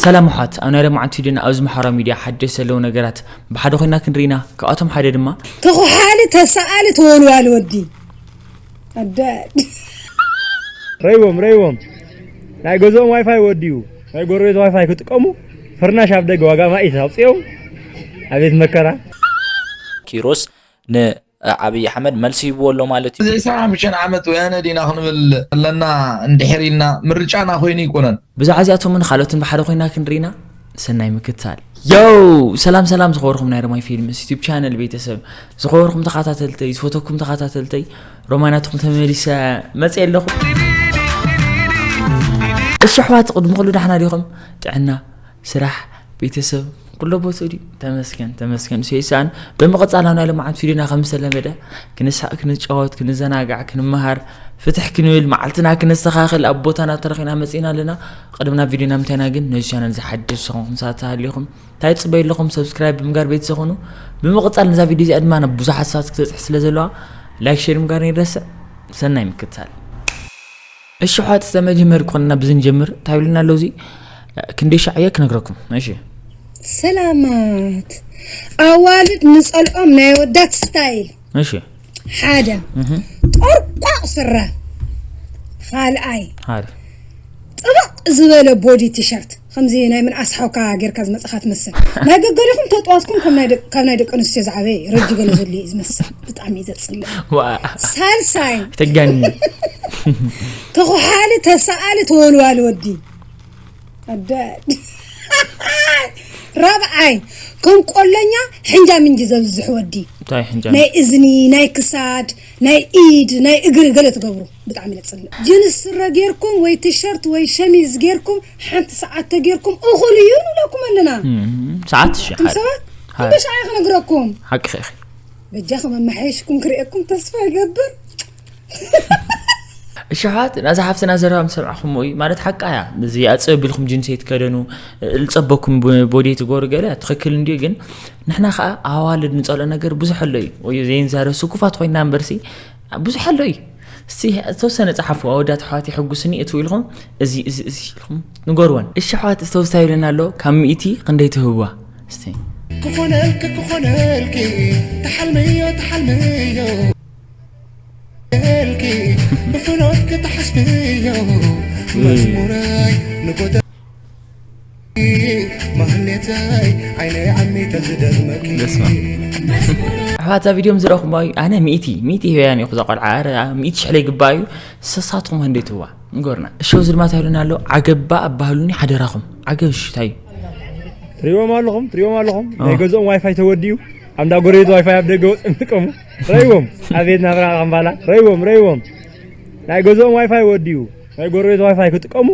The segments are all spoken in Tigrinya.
ሰላም ኣሕዋት፣ ኣብ ናይ ሎማዓንቲ ቪድዮና ኣብዚ ማሕበራዊ ሚድያ ሓደሽቲ ዘለዉ ነገራት ብሓደ ኮይና ክንርኢና። ካብኣቶም ሓደ ድማ ተኹሓሊ ተሰኣሊ ተወልዋሊ ወዲ ኣዳድ ረይዎም ረይዎም ናይ ገዝኦም ዋይፋይ ወዲኡ ናይ ጎረቤት ዋይፋይ ክጥቀሙ ፍርናሽ ኣብ ደገ ዋጋ ማኢት ኣውፅኦም። ኣቤት መከራ። ኪሮስ ንኣብይ ኣሕመድ መልሲ ሂብዎ ኣሎ ማለት እዩ። እዚ ዕስራን ሓሙሽተን ዓመት ወያነ ዲና ክንብል ኣለና እንድሕር ኢልና ምርጫና ኮይኑ ይኮነን። ብዛዕባ እዚኣቶምን ካልኦትን ብሓደ ኮይና ክንርኢና ሰናይ ምክትታል። ዮው! ሰላም ሰላም ዝኸበርኩም ናይ ሮማይ ፊልምስ ዩቱብ ቻነል ቤተሰብ፣ ዝኸበርኩም ተኸታተልተይ፣ ዝፈተኩም ተኸታተልተይ፣ ሮማይ ናትኩም ተመሊሰ መፅየ ኣለኹ። እሺ ኣሕዋት፣ ቅድሚ ኩሉ ዳሕና ዲኹም? ጥዕና፣ ስራሕ፣ ቤተሰብ ኩሎ ቦትኡ ድዩ? ተመስገን ተመስገን፣ እሱ ይስኣን። ብምቕፃል ኣብ ናይ ሎማዓንቲ ቪድዮና ከም ዝተለመደ ክንስሕቕ፣ ክንጫወት፣ ክንዘናጋዕ፣ ክንመሃር፣ ፍትሕ ክንብል፣ መዓልትና ክነስተኻኽል ኣብ ቦታና ተረኺና መፂና ኣለና። ቅድሚ ናብ ቪድዮና ምንታይና ግን ነዚ ቻነል ዝሓደሽ ዝኾንኩም ሰባት ተሃሊኹም እንታይ ትፅበዩ ኣለኹም? ሰብስክራይብ ብምጋር ቤተሰብ ኹኑ። ብምቕፃል ነዛ ቪድዮ እዚኣ ድማ ናብ ብዙሓት ሰባት ክትበፅሕ ስለ ዘለዋ ላይክ ሼር ምጋር ነይረስዕ። ሰናይ ምክትታል። እሺ ኣሕዋት፣ ዝተመጀመር ኮንና ብዝንጀምር እንታይ ብልና ኣሎ እዚ ክንደይ ሻዕ እየ ክነግረኩም። እሺ ሰላማት ኣዋልድ ንፀልኦም ናይ ወዳት ስታይል እሺ ሓደ ጦርቋቕ ስረ፣ ካልኣይ ሓደ ጥብቕ ዝበለ ቦዲ ቲሸርት ከምዚ ናይ ምንኣስ ሓውካ ጌርካ ዝመፅኻ ትመስል። ናይ ገገዲኹም ተጠዋትኩም ካብ ናይ ደቂ ኣንስትዮ ዝዓበየ ረጂ ገለ ዘሎ እዩ ዝመስል። ብጣዕሚ እዩ ዘፅልእ። ዋ ሳልሳይ ተጋኒ ተኹሓሊ ተሰኣሊ ተወልዋሊ ወዲ ኣደ ራብዓይ ከም ቆለኛ ሕንጃ ምንጂ ዘብዝሕ ወዲ እንታይ ሕንጃ ናይ እዝኒ ናይ ክሳድ ናይ ኢድ ናይ እግሪ ገለ ትገብሩ ብጣዕሚ ለፅልእ ጅንስ ስረ ጌርኩም ወይ ቲሸርት ወይ ሸሚዝ ጌርኩም ሓንቲ ሰዓት ተጌርኩም እኹል እዩ ንብለኩም ኣለና ሰዓት እሺ እቱም ሓደ ሰባት ሓደ እንደ ሻዓ ክነግረኩም ሓቂ ኸኺ በጃኹም ኣመሓየሽኩም ክርእየኩም ተስፋ ይገብር እሽሓት ናዛ ሓፍትና ዘረባ ምስ ሰማዕኹምዎ እዩ ማለት ሓቃ እያ። እዚ ኣፅብ ቢልኩም ጅንስ ኣይትከደኑ፣ ዝፀበኩም ቦዲ ትገብሩ ገለ ትኽክል እንድዩ። ግን ንሕና ከዓ ኣዋልድ ንፀልኦ ነገር ብዙሕ ኣሎ እዩ። ወይ ዘይንዛረብ ስኩፋት ኮይና እምበርሲ ብዙሕ ኣሎ እዩ። እስቲ ዝተወሰነ ፀሓፉ ኣወዳት ኣሕዋት የሐጉስኒ እትው ኢልኩም እዚ እዚ እዚ ኢልኩም ንገርወን። እሺ ኣሕዋት ዝተውስታ ይብለና ኣሎ ካብ ሚእቲ ክንደይ ትህብዋ? እስቲ ክኾነልኪ ክኾነልኪ ተሓልምዮ ተሓልምዮ ልኪ ብፍኖት ክትሓስብዮ መዝሙረይ ንጎደ ማህሌተይ ዓይነይ ዓሚተ ዝደግመኪ በስመ ኣሕዋት እዛ ቪድዮም ዝረኹም ኣነ ሚእቲ ሚእቲ ህበያን ኢኹ እዛ ቆልዓ ኣረ ሚእቲ ሽሕለ ይግባእ እዩ። ሰሳትኩም ክንደይ ትህዋ ንገሩና። እሺ እዚ ድማ እንታይ ኢሉና ኣሎ? ዓገባ ኣባህሉኒ ሓደራኹም። ዓገብ እሺ እንታይ እዩ? ትሪዎም ኣለኹም ትሪዎም ኣለኹም ናይ ገዝኦም ዋይፋይ ተወዲኡ ኣምዳ ጎረቤት ዋይፋይ ኣብ ደገ ወፅኦም ጥቀሙ። ረይዎም ኣቤት ናብራ ካምባላ ረይዎም ረይዎም ናይ ገዝኦም ዋይፋይ ወዲኡ ናይ ጎረቤት ዋይፋይ ክጥቀሙ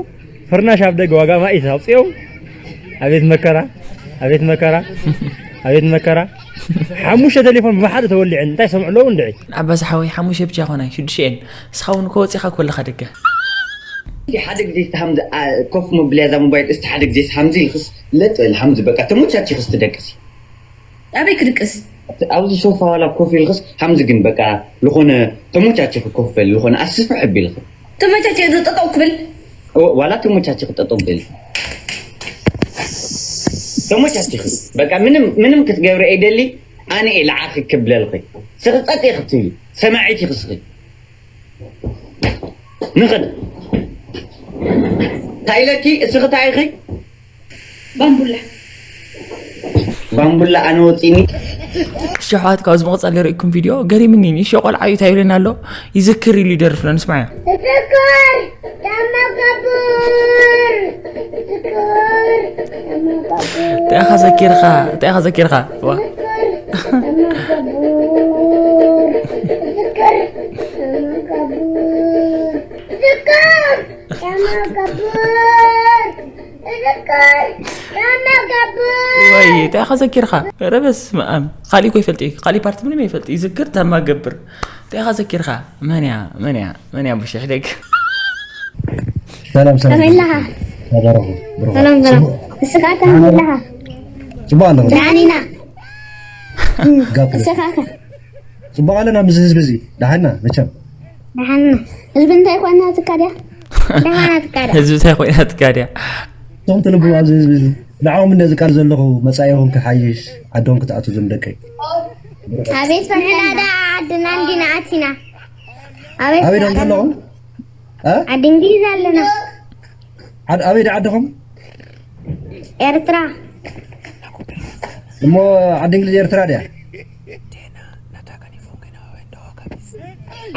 ፍርናሽ ኣብ ደገ ዋጋ ማኢት ኣውፅኦም። ኣቤት መከራ ኣቤት መከራ ኣቤት መከራ። ሓሙሽተ ቴሌፎን ብሓደ ተወሊዐን እንታይ ሰምዑ ኣለዉ እንድዒ። ዓባስ ሓወይ ሓሙሽተ ብቻ ይኾና ሽዱሽተ እየን። እስኻ እውን እኮ ወፂኻ እኮ ኣለኻ ደገ። እስቲ ሓደ ግዜ እስቲ ሃምዚ ኣ- ኮፍ መብልያ እዛ ሞባይል እስቲ ሓደ ግዜ ሃምዚ ኢልክስ ለጥ በል ሃምዚ በቃ ተሞቻቺ ክስቲ ደቅሲ ኣበይ ክድቅስ ኣብዚ ሶፋ ዋላ ኮፍ ኢልክስ ሃምዚ ግን በቃ ዝኾነ ተሞቻቺ ኮፍ በል ዝኾነ ኣስፍሕ ኣቢልክ ተመቻቸ ዶ ጠጠው ክብል ኦ- ዋላ ተሞቻቺ ክጠጠው ብል ተሞቻቺ በቃ ምንም ምንም ክትገብረ ኣይደሊ ኣነ እየ ለዓኺ ክብለልኺ ስኺ ጸጥ ኢኺ ትብሊ ሰማዒት ኢኺ ስኺ ንኽድ እንታይ ኢለኪ እስኺ እንታይ ኢኺ ባምቡላ ባምቡላ ኣነ ወፂኒ እሺ ኣሕዋት ካብዚ ምቕፃል ይርእኩም ቪድዮ ገሪምኒ ንእሽቶ ቆልዓ እዩ እንታይ ይብለና ኣሎ? ይዝክር ኢሉ ይደርፍ ሎ ንስማዮ። تذكر لما كبر تذكر لما كبر እንታይ ኢኻ ዘኪርካ እንታይ ኢኻ ዘኪርካ ዋ لما كبر تذكر لما كبر تذكر لما كبر لما كبر ወይ እንታይ ኢኻ ዘኪርካ ረ በስመ ኣብ ካሊእ እኮ ይፈልጥ እዩ ካሊእ ፓርቲ ምንም ይፈልጥ ይዝክር ተማ ገብር እንታይ ኢኻ ዘኪርካ መን እያ መን እያ መን እያ ቡሽ ሕደግ ሰላም ሰላም ከመይ ኣለኻ ተባረኹ ብሩኽ ሰላም ሰላም እስኻ ከመይ ኣለኻ ጽቡቅ ኣለኹ ደሓን ኢና ጋብ እስኻ ከ ጽቡቅ ኣለና ምስ ህዝቢ እዚ ደሓና መቸም ደሓን ኢና ህዝቢ እንታይ ኮይና ትካድያ ደሓና ትካድያ ህዝቢ እንታይ ኮይና ትካድያ እቶም ትልብም ኣብዚ ህዝቢ እዚ ንዕኦም ነዚ ቃል ዘለኹ መጻኢኹም ክሓይሽ ዓዶም ክትኣቱ ዞም ደቀይ። ኣቤት ፈተና። ንሕና ደኣ ዓድና እንዲና ኣቲና። ኣቤት ኣበይ ዶም ዘለኹም? እ? ዓዲ እንግሊዝ ኣለና። ዓድ ኣበይ ደኣ ዓድኹም? ኤርትራ። እሞ ዓዲ እንግሊዝ ኤርትራ ድያ?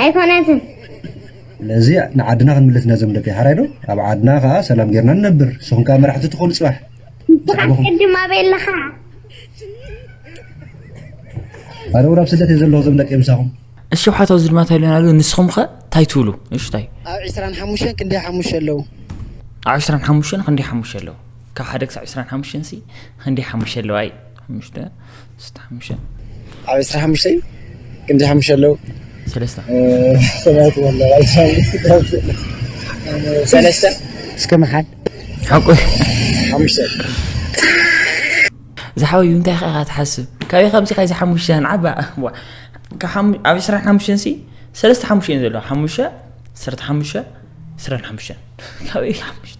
ኣይኮነትን። ስለዚ ንዓድና ክንምለስ ኢና ዞም ደቀይ ሓራይ ዶ? ኣብ ዓድና ከኣ ሰላም ጌርና ንነብር። ንስኹም ከኣ መራሕቲ ትኾኑ ጽባሕ። ንስኻ ቅድም ኣበይ ኣለኻ? ኣነ እውን ኣብ ስደት እየ ዘለኹ ዞም ደቀይ ምሳኹም። እሺ ሓቶ እዚ ድማ እንታይ ኢሉና ኣሎ? ንስኹም ኸ እንታይ ትብሉ? እሺ እንታይ? ኣብ ዕስራን ሓሙሽተን ክንደይ ሓሙሽተ ኣለዉ? ኣብ ዕስራን ሓሙሽተን ክንደይ ሓሙሽተ ኣለዉ? ካብ ሓደ ክሳብ ዕስራን ሓሙሽተን ሲ ክንደይ ሓሙሽተ ኣለዉ? ኣይ ሓሙሽተ ስተ ሓሙሽተ ኣብ ዕስራን ሓሙሽተን ክንደይ ሓሙሽተ ኣለዉ? ሰለስተ ሰባት ወላ ሰለስተ እስከ መሓል ሓቁ ሓሙሽተ ዝሓወዩ እንታይ ኸ ኢኻ ትሓስብ? ካበይ ከምዚ ኸ እዚ ሓሙሽተ ንዓባ ዋ፣ ካብ ሓሙ- ኣብ ዕስራን ሓሙሽተን ሲ ሰለስተ ሓሙሽተ እየን ዘለዋ። ሓሙሽተ፣ ዕስራን ሓሙሽተ፣ ዕስራን ሓሙሽተ። ካበይ ሓሙሽተ?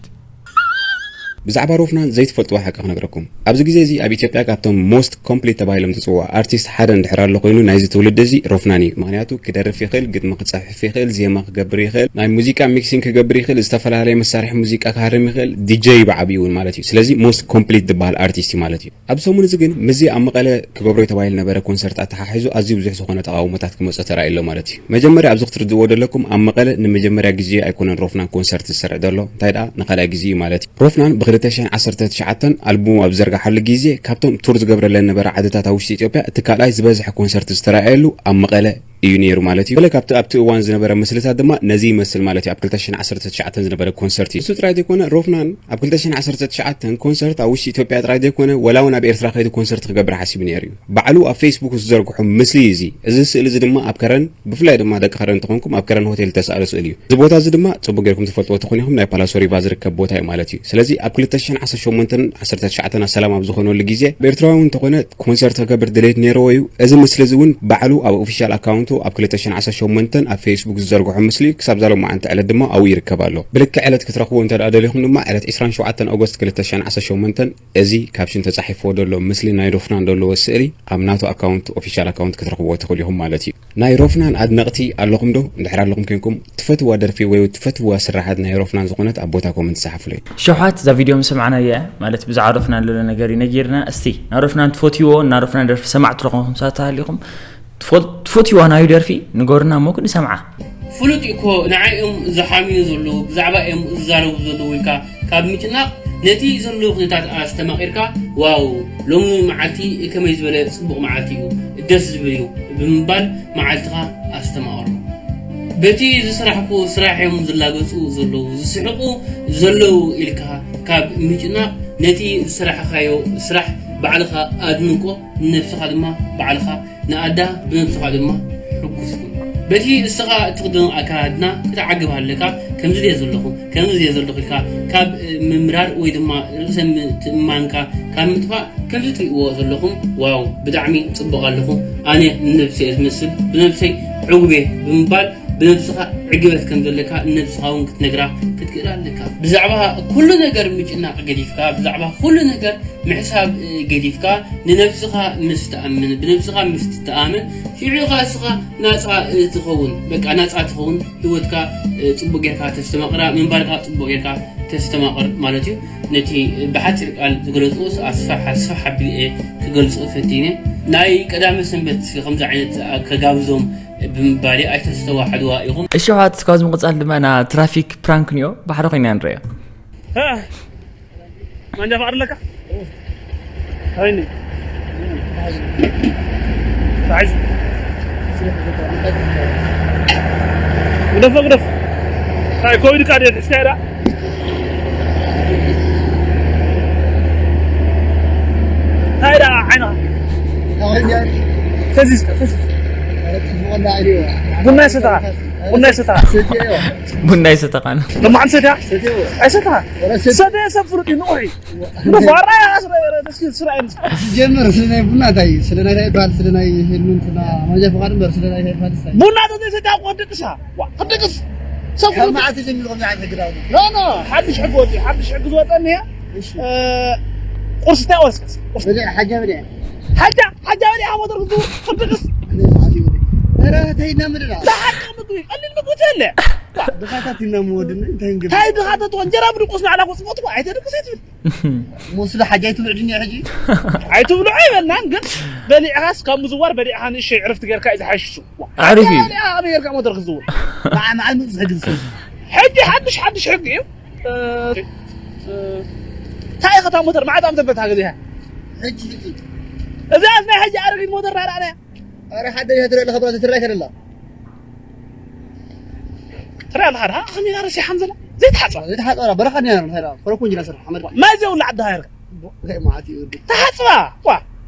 ብዛዕባ ሮፍናን ዘይትፈልጥዎ ሓቂ ክነግረኩም። ኣብዚ ግዜ እዚ ኣብ ኢትዮጵያ ካብቶም most complete ተባሂሎም ዝጽውዑ ኣርቲስት ሓደ እንድሕር ኣሎ ኮይኑ ናይዚ ትውልዲ እዚ ሮፍናን እዩ። ምኽንያቱ ክደርፍ ይኽእል፣ ግጥሚ ክጽሕፍ ይኽእል፣ ዜማ ክገብር ይኽእል፣ ናይ ሙዚቃ ሚክሲንግ ክገብር ይኽእል፣ ዝተፈላለየ መሳርሒ ሙዚቃ ክሃርም ይኽእል፣ ዲጀ እዩ ብዓብዩ እውን ማለት እዩ። ስለዚ most complete ዝበሃል ኣርቲስት እዩ ማለት እዩ። ኣብ ሰሙን እዚ ግን ምስዚ ኣብ መቐለ ክገብሮ እዩ ተባሂሉ ነበረ ኮንሰርት ኣተሓሒዙ ኣዝዩ ብዙሕ ዝኾነ ተቓውሞታት ክመጾ ተራእዩ ኣሎ ማለት እዩ። መጀመርያ ኣብዚ ክትርድእዎ ደለኩም ኣብ መቐለ ንመጀመርያ ግዜ ኣይኮነን ሮፍናን ኮንሰርት ዝሰርዕ ዘሎ፣ እንታይ ደኣ ንኻልኣይ ግዜ እዩ ማለት እዩ። ሮፍናን ብ ክልተ ሽሕን ዓሰርተ ትሽዓተን ኣልቡሙ ኣብ ዝዘርግሓሉ ግዜ ካብቶም ቱር ዝገብረለን ነበረ ዓድታት ኣብ ውሽጢ ኢትዮጵያ እቲ ካልኣይ ዝበዝሐ ኮንሰርት ዝተራእየሉ ኣብ መቐለ እዩ ነይሩ ማለት እዩ። ገለ ካብቲ ኣብቲ እዋን ዝነበረ ምስልታት ድማ ነዚ ይመስል ማለት እዩ። ኣብ ክልተ ሽሕን ዓሰርተ ትሽዓተን ዝነበረ ኮንሰርት እዩ። እሱ ጥራይ ዘይኮነ ሮፍናን ኣብ ክልተ ሽሕን ዓሰርተ ትሽዓተን ኮንሰርት ኣብ ውሽጢ ኢትዮጵያ ጥራይ ዘይኮነ ወላ እውን ኣብ ኤርትራ ከይዱ ኮንሰርት ክገብር ሓሲቡ ነይሩ እዩ። ባዕሉ ኣብ ፌስቡክ ዝዘርግሖ ምስሊ እዩ እዚ። እዚ ስእሊ እዚ ድማ ኣብ ከረን ብፍላይ ድማ ደቂ ከረን እንተኾንኩም ኣብ ከረን ሆቴል ዝተሳእለ ስእሊ እዩ። እዚ ቦታ እዚ ድማ ጽቡቅ ጌርኩም ትፈልጥዎ ተኾኒኹም ናይ ፓላሶ ሪቫ ዝርከብ ቦታ እዩ ማለት እዩ። ስለዚ ኣብ ክልተ ሽሕን ዓሰርተ ሸሞንተን ዓሰርተ ትሽዓተን ኣሰላም ኣብ ዝኾነሉ ግዜ ኣብ ኤርትራዊ እውን እንተኾነ ኮንሰርት ክገብር ድሌት ነይርዎ እዩ። እዚ ምስሊ እዚ እውን ባዕሉ ኣብ ኦፊሻል ኣካውንቱ ኣብ ክልተ ሽሕን ዓሰርተ ሸሞንተን ኣብ ፌስቡክ ዝዘርግሖ ምስሊ እዩ። ክሳብ እዛ ሎማዓንቲ ዕለት ድማ ኣብኡ ይርከብ ኣሎ። ብልክዕ ዕለት ክትረኽብዎ እንተ ደኣ ደሊኹም ድማ ዕለት ዕስራን ሸውዓተን ኦገስት ክልተ ሽሕን ዓሰርተ ሸሞንተን እዚ ካፕሽን ተጻሒፍዎ ዘሎ ምስሊ ናይ ሮፍናን ዘለዎ ስእሊ ኣብ ናቱ ኣካውንት ኦፊሻል ኣካውንት ክትረኽብዎ ትኽእሉ ኢኹም ማለት እዩ። ናይ ሮፍናን ኣድነቕቲ ኣለኹም ዶ? እንድሕር ኣለኹም ኮይንኩም ትፈትዋ ደርፊ ወይ ትፈትዋ ስራሓት ናይ ሮፍናን ዝኾነት ኣብ ቦታ ኮመንት ጸሓፉለይ። ሸውሓት እዛ ቪድዮ ምስ ሰማዕናያ ማለት ብዛዕባ ሮፍናን ዘሎ ነገር እዩ ነጊርና። እስቲ ናይ ሮፍናን ትፈትይዎ እና ሮፍናን ደርፊ ሰማዕቲ ዝኾንኩም ሰባት ተሃሊኹም ትፈል- ትፈትይዋ ናዩ ደርፊ ንገሩና እሞ ክንሰምዓ። ፍሉጥ እዩ እኮ ንዓይ እዮም ዝሓምዩ ዘለዉ ብዛዕባ እዮም ዝዛረቡ ዘለዉ ኢልካ ካብ ምጭናቕ ነቲ ዘለዉ ኩነታት ኣስተማቒርካ ዋው ሎሚ መዓልቲ ከመይ ዝበለ ጽቡቕ መዓልቲ እዩ ደስ ዝብል እዩ ብምባል መዓልትኻ ኣስተማቕሮ። በቲ ዝሰራሕኩዎ ስራሕ እዮም ዝላገጹ ዘለዉ ዝስሕቑ ዘለዉ ኢልካ ካብ ምጭናቕ ነቲ ዝሰራሕኻዮ ስራሕ ባዕልኻ ኣድንቆ ንነብስኻ ድማ ባዕልኻ ንኣዳ ብነብስኻ ድማ ሕጉስ ኩን። በቲ እስኻ እትኽደኖ ኣከዳድና ክትዓግብ ኣለካ። ከምዚ ድየ ዘለኹ ከምዚ ድየ ዘለኹ ኢልካ ካብ ምምራር ወይ ድማ ርእሰ ምትእምማንካ ካብ ምጥፋእ ከምዚ ትሪእዎ ዘለኹም ዋው ብጣዕሚ ጽቡቕ ኣለኹ ኣነ ንነብሰይ እየ ዝመስል ብነብሰይ ዕጉብ እየ ብምባል ብነብስኻ ዕግበት ከም ዘለካ ንነብስኻ እውን ክትነግራ ክትክእል ኣለካ። ብዛዕባ ኩሉ ነገር ምጭናቕ ገዲፍካ ብዛዕባ ኩሉ ነገር ምሕሳብ ገዲፍካ ንነብስኻ ምስ ትኣምን ብነብስኻ ምስ ትተኣመን ሽዑ ኢኻ እስኻ ናፃ ትኸውን በቃ ናፃ ትኸውን ህይወትካ ፅቡቅ ጌርካ ተስተማቅራ ምንባርካ ፅቡቅ ጌርካ ተስተማቅር ማለት እዩ። ነቲ ብሓፂር ቃል ዝገለፅዎስ ኣስፋሕ ኣስፋሕ ኣቢለ እየ ክገልፆ ፈቲነ። ናይ ቀዳመ ሰንበት ከምዚ ዓይነት ከጋብዞም ብምባል ኣይተስተዋሕድዋ ኢኹም። እሺ ኣሕዋት እስካብ ዝምቕፃል ድማ ና ትራፊክ ፕራንክ ንዮ ባሕሪ ኮይና ንረዮ። ማንጃ ፍቃድ ኣለካ? ኣይኒ ታይዝ ግደፎ ግደፍ ታይ ኮቪድ ካርድ ሒዝካ ኢዳ ታይ ኢዳ ዓይንኻ ፈዚዝካ ፈዚዝካ ቡና ይሰታ ቡና ይሰታ ቡና ይሰተኻና ለማዓን ሰትያ ኣይሰታ ሰተ ሰብ ፍሉጥ እዩ ንቑሕ እዩ ንቑሕ ኣራያ ስራ ስራ እዩ ጀመር ስለ ናይ ቡና እንታይ ስለ ናይ እንታይ ይባል ስለ ናይ ህልምን ስለ ማንጃ ፍቃድ እምበር ስለ ናይ እንታይ ይባል ስታይ ቡና ተዘይ ሰትያ ቆድቅሳ ዋ ቅድቅስ ሰብ ካብ ፍሉጥ መዓት ጀሚሩ ከምዚ ዓይነት ህግዳዊ ኖ ኖ ሓድሽ ሕጊ ወፂ ሓድሽ ሕጊ ዝወፀኒ እያ ቁርሲ እንታይ ወስከስ? ቁርሲ በሊዐ፣ ሓጃ በሊዐ። ሓጃ፣ ሓጃ በሊዐ፣ ሞተር ክትዝውር፣ ክትድቅስ። ኣነ ሰዓት ይወደ። ኧረ፣ ተይድና ምድላ። ብሓቂ ምግቢ፣ ቀሊል ምግቢ ተለ። ድኻታት ኢና ምወድና፣ እንታይ ንገብር? እንታይ ድኻታት? እንጀራ ብድቁስ ንዓና ክጽሞት እኮ ኣይተድቅስ ኣይትብል። ሞስሊ ሓጃ ኣይትብልዕድኒ ሕጂ? ኣይትብልዑ ኣይበልናን፣ ግን በሊዕኻስ ካብ ምዝዋር በሊዕኻ ንእሽተይ ዕርፍቲ ጌርካ እዩ ዝሓይሽ እሱ። ኣሪፍ እዩ። በሊዕኻ ከመይ ጌርካ ሞተር ክትዝውር? መዓ-፣ መዓል ምጽ ሕጊ ዝስርዝ። ሕጂ ሓድሽ፣ ሓድሽ ሕጊ እዩ። እ፣ እ፣ እንታይ ኢኻ እታ ሞተር መዓት ዓመት በታ ገዚእኻ? ሕጂ፣ ሕጂ። እዛ ናይ ሕጂ ኣረጊት ሞተር ናይና እያ። ኣረ ሓደ እያ ትረአ ኣለኻ፣ ብራዘር፣ ትረአ ኣይተደላ። ትረአ ኣለኻ ድኻ? ከመይ ኢላ ረሲሓ ከም ዘላ? ዘይተሓጽባ። ዘይተሓጽባ፣ በረኻ ድያ፣ እንታይ ኢላ? ኮረኮንጅ ኢላ ስራሕ፣ ሓመድ ባዕ። ማይ ዘይብሉ ዓዲ ሃይርካ። እንታይ መዓት እዩ ወዲ? ተሓጽባ። ዋ።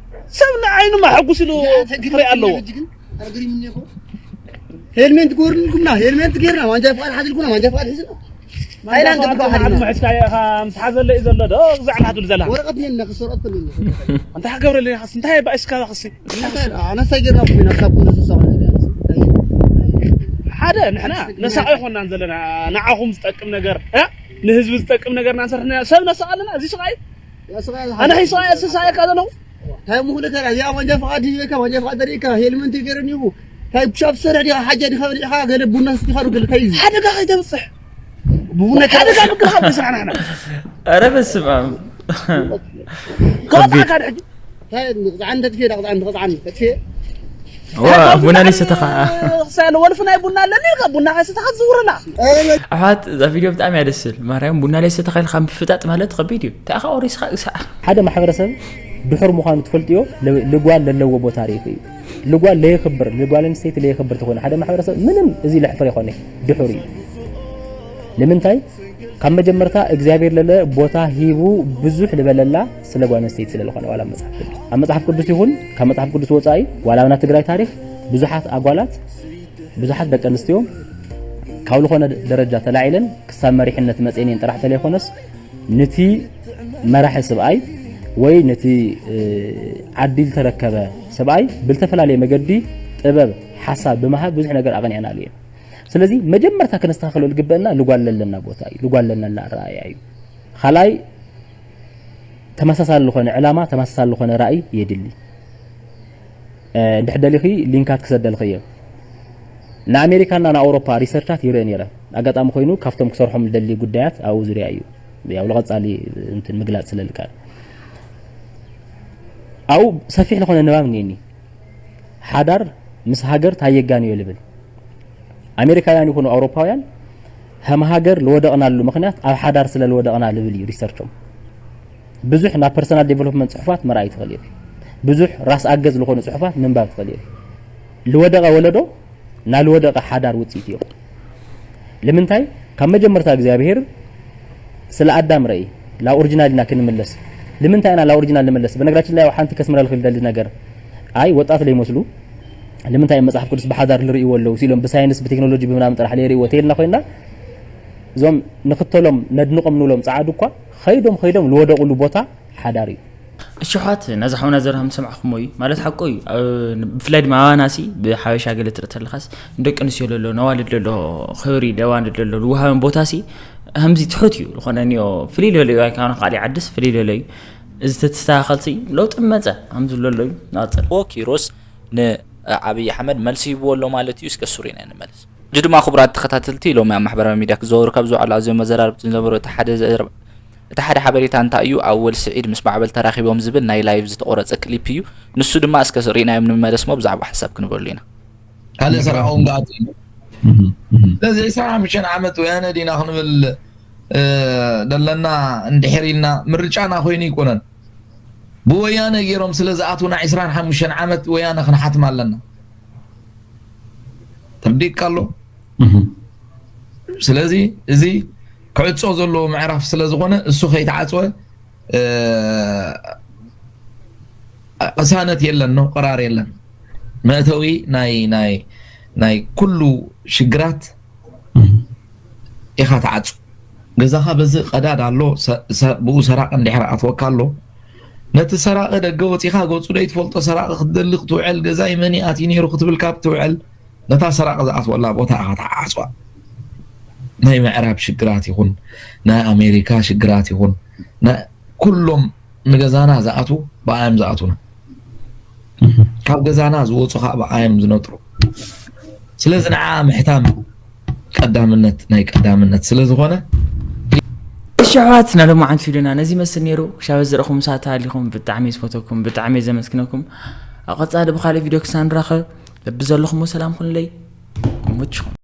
ሰብ ንዓይኑ መሐጉስ ኢሉ እዚኣ ተግሪ ክርኢ ኣለዎ። ሕጂ ግን፣ ኣረ፣ ገሪሙኒ እኮ። ሄልሜንት ጎርልኩምና፣ ሄልሜንት ጌርና፣ ማንጃ ፍቃድ ሓዚልኩና፣ ማንጃ ፍቃድ ሒዝና። ኣይና ማንጃ ፍቃድ እንጥብቀው ሓዲና። ዓድሞ ሒዝካዮ ኢኻ፣ ምስ ሓዘለ እዩ ዘሎ፣ ዶ ግዛዕ ናትሉ ዘላ። ወረቐት የለ፣ ክሰርቀት ከሎ የለ። እንታይ ክገብረለይ ኢኻስ? እንታይ ባእስካ ኢኻስ? ኣነሳ ጌርና እኮ ኢና፣ ካብ ኩሉ ዝሳቐ ነገር። ሓደ፣ ንሕና ነሳቒ ኣይኮናን ዘለና፣ ንዓኹም ዝጠቅም ነገር፣ እ? ንህዝቢ ዝጠቅም ነገር ኢና ንሰርሕ፣ ሰብ ነሳቒ ኣለና፣ እዚ ስቓይ? ያ ስቓይ ኣነ ሒዝካ እየ ስሳየካ ዘለኹ። እንታይ ምኹሉ ከራ፣ እዚኣ ማንጃ ፍቓድ ሂበካ፣ ማንጃ ፍቓድ ተሪእካ፣ ሄልመንት ገይረ እኒኹ። እንታይ ፑሻፕ ትሰርሕ ዲኻ፣ ሓጃ ዲኻ በሊዕኻ፣ ገለ ቡና ሰቲኻ ዶ፣ ገለ እንታይ እዩ እዚ? ሓደጋ ከይተብጽሕ። ብቡና ሓደጋ ምክልኻል ወይ ስራሕና ንሕና። ኧረ በስመ ኣብ። ከወጣካ ድሕጂ። እንታይ ንቕፅዓን ተጥፍኤ፣ ዳ ቅፅዓን፣ ንቕፅዓን ተጥፍኤ። ዋ፣ ቡና ለይሰተኻ። ክሳለ ወልፊ ናይ ቡና ኣለኒ ኢልካ፣ ቡና ከይሰተኻ ትዝውረላ። ኣሕዋት፣ እዛ ቪድዮ ብጣዕሚ እያ ደስ ትብል። ማርያም፣ ቡና ለይሰተኻ ኢልካ ምፍጣጥ ማለት ከቢድ እዩ። እንታይ ኢኻ ወሪስኻ? ሓደ ማሕበረሰብ ድሑር ምዃኑ ትፈልጥዮ፣ ል-፣ ልጓል ለለዎ ቦታ ርኢኹ እዩ። ልጓል ለየኽብር፣ ልጓል ኣንስተይቲ ለየኽብር ተኾይኑ ሓደ ማሕበረሰብ ምንም እዚ ለሕፍር ይኾነ፣ ድሑር እዩ። ንምንታይ? ካብ መጀመርታ እግዚኣብሔር ለለ ቦታ ሂቡ ብዙሕ ልበለላ ስለ ጓል ኣንስተይቲ ስለ ዝኾነ ዋላ ኣብ መጽሓፍ ቅዱስ። ኣብ መጽሓፍ ቅዱስ ይኹን ካብ መጽሓፍ ቅዱስ ወጻኢ ዋላ ኣብና ትግራይ ታሪኽ ብዙሓት ኣጓላት፣ ብዙሓት ደቂ ኣንስትዮ ካብ ዝኾነ ደረጃ ተላዒለን ክሳብ መሪሕነት መጽኤን እየን ጥራሕ ተለይኮነስ፣ ንቲ መራሒ ስብኣይ ወይ ንቲ፣ እ፣ ዓዲ ዝተረከበ ስብኣይ ብልተፈላለየ መገዲ ጥበብ፣ ሓሳብ ብምሃብ ብዙሕ ነገር ኣቕኒዕናሉ እየን። ስለዚ መጀመርታ ከነስተኻኽሎ ዝግበአና ልጓል ለለና ቦታ እዩ፣ ልጓል ለለና ኣረኣእያ እዩ። ካልኣይ ተመሳሳሊ ዝኾነ ዕላማ፣ ተመሳሳሊ ዝኾነ ራእይ የድሊ። እ፣ እንድሕር ደሊኺ ሊንካት ክሰደልኺ እየ። ንኣሜሪካና ንኣውሮፓ ሪሰርቻት ይርኢ ነይረ። ኣጋጣሚ ኮይኑ ካብቶም ክሰርሖም ዝደሊ ጉዳያት ኣብኡ ዙርያ እዩ። ያው ንቐጻሊ እንትን ምግላጽ ስለ ዝከኣል። ኣብኡ ሰፊሕ ዝኾነ ንባብ እኒአኒ። ሓዳር ምስ ሃገር ታይ የጋንዮ ልብል። ኣሜሪካውያን ይኹኑ ኣውሮፓውያን፣ ከም ሃገር ልወደቕናሉ ምኽንያት ኣብ ሓዳር ስለ ልወደቕና ልብል እዩ ሪሰርቾም። ብዙሕ ናብ ፐርሰናል ዴቨሎፕመንት ጽሑፋት ምርኣይ ትኽእል ኢኺ። ብዙሕ ራስ ኣገዝ ዝኾኑ ጽሑፋት ምንባብ ትኽእል ኢኺ። ልወደቐ ወለዶ፣ ናይ ልወደቐ ሓዳር ውጽኢት እዮም። ልምንታይ? ካብ መጀመርታ እግዚኣብሄር ስለ ኣዳም ረኢ፣ ላ ኦሪጂናል ኢና ክንምለስ። ልምንታይ ኢና ላ ኦሪጂናል ንምለስ? በነገራችን ላይ ሓንቲ ከስምረልክ ልደሊ ነገር፣ ኣይ ወጣት ለይመስሉ፣ ልምንታይ መጽሓፍ ቅዱስ ብሓዳር ልርእይዎ ኣለዉ ሲሎም ብሳይንስ ብቴክኖሎጂ ብምናምን ጥራሕ ለይርእይዎ ተይልና ኮይንና፣ እዞም ንኽተሎም ነድንቖም ንብሎም ጸዓዱ እኳ ኸይዶም ኸይዶም ልወደቑሉ ቦታ ሓዳር እዩ። እሺ ኣሕዋት፣ ነዚ ሓውና ዘርሃም ሰማዕኹሞ እዩ ማለት ሓቁ እዩ። ኣብ-፣ ብፍላይ ድማ ኣባናሲ ብሓበሻ ገለ ትርኢ ተለኻስ ንደቂ ኣንስትዮ ለሎ፣ ነዋልድ ለሎ ክብሪ፣ ደዋንድ ለሎ ልወሃበን ቦታሲ ከምዚ ትሑት እዩ። ዝኾነ እኒኦ ፍልይ ለሎ እዩ፣ ካብ ካልእ ዓድስ ፍልይ ለሎ እዩ። እዚ ተተስተኻኸልሲ ለውጢ መጸ፣ ከምዚ ለሎ እዩ። ንቐጽል። ኪሮስ ንኣብይ ኣሕመድ መልሲ ሂብዎ ኣሎ ማለት እዩ። እስከ ሱሪና ንመለስ። ሕጂ ድማ ክቡራት ተኸታተልቲ፣ ሎሚ ኣብ ማሕበራዊ ሚድያ ክዘወሩ ካብ ዝውዕሉ ኣዝዮም መዘራረብቲ ዝነበሩ እቲ ሓደ ዘረባ፣ እቲ ሓደ ሓበሬታ እንታይ እዩ? ኣወል ስዒድ ምስ ማዕበል ተራኺቦም ዝብል ናይ ላይቭ ዝተቖረጸ ክሊፕ እዩ። ንሱ ድማ እስከ ርኢናዮም ንመለስ እሞ ብዛዕባ ሓሳብ ክንበሉ ኢና። ካልእ ሰራቕ እውን ገኣት እዩ። ስለዚ ዕስራን ሓሙሽተን ዓመት ወያነ ዲና ክንብል፣ እ፣ ደለና እንድሕር ኢልና ምርጫና ኮይኑ ይኮነን። ብወያነ ገይሮም ስለ ዝኣትዉና ዕስራን ሓሙሽተን ዓመት ወያነ ክንሓትም ኣለና። ተርዲእካ ኣሎ። እህ። ስለዚ እዚ ክዕጾ ዘለዎ ምዕራፍ ስለ ዝኾነ እሱ ከይተዓጽወ፣ እ፣ ቅሳነት የለን ነው፣ ቅራር የለን። መእተዊ ናይ፣ ናይ፣ ናይ ኩሉ ሽግራት እህ። ኢኻ ትዓጹ። ገዛኻ በዚ ቀዳድ ኣሎ፣ ሰ-፣ ሰ-፣ ብኡ ሰራቂ እንድሕር ኣትወካ ኣሎ፣ ነቲ ሰራቂ ደገ ወጺኻ ገጹ ደይትፈልጦ ሰራቂ ክትደሊ ክትውዕል፣ ገዛይ መን እዩ ኣትዩ ነይሩ ክትብል ካብ ትውዕል፣ ነታ ሰራቂ ዝኣትወላ ቦታ ኢኻ ትዓጽዋ። ናይ ምዕራብ ሽግራት ይኹን፣ ናይ ኣሜሪካ ሽግራት ይኹን፣ ኩሎም ንገዛና ዝኣትዉ ብኣዮም ዝኣትዉና፣ ካብ ገዛና ዝወፁ ከዓ ብኣዮም ዝነጥሩ። ስለዚ ንዓ ምሕታም ቀዳምነት ናይ ቀዳምነት ስለዝኾነ፣ እሺ ኣሕዋት፣ ናይ ሎማዓንቲ ቪድዮና ነዚ ይመስል ነይሩ። ክሻብ ዝረኹም ሰዓት ሃሊኹም ብጣዕሚ ዝፈተኩም፣ ብጣዕሚ ዘመስግነኩም። ኣብ ቀጻሊ ብኻልእ ቪድዮ ክሳብ ንራኸብ በብዘለኹም ሰላም ኩኑለይ። ይመችኹም።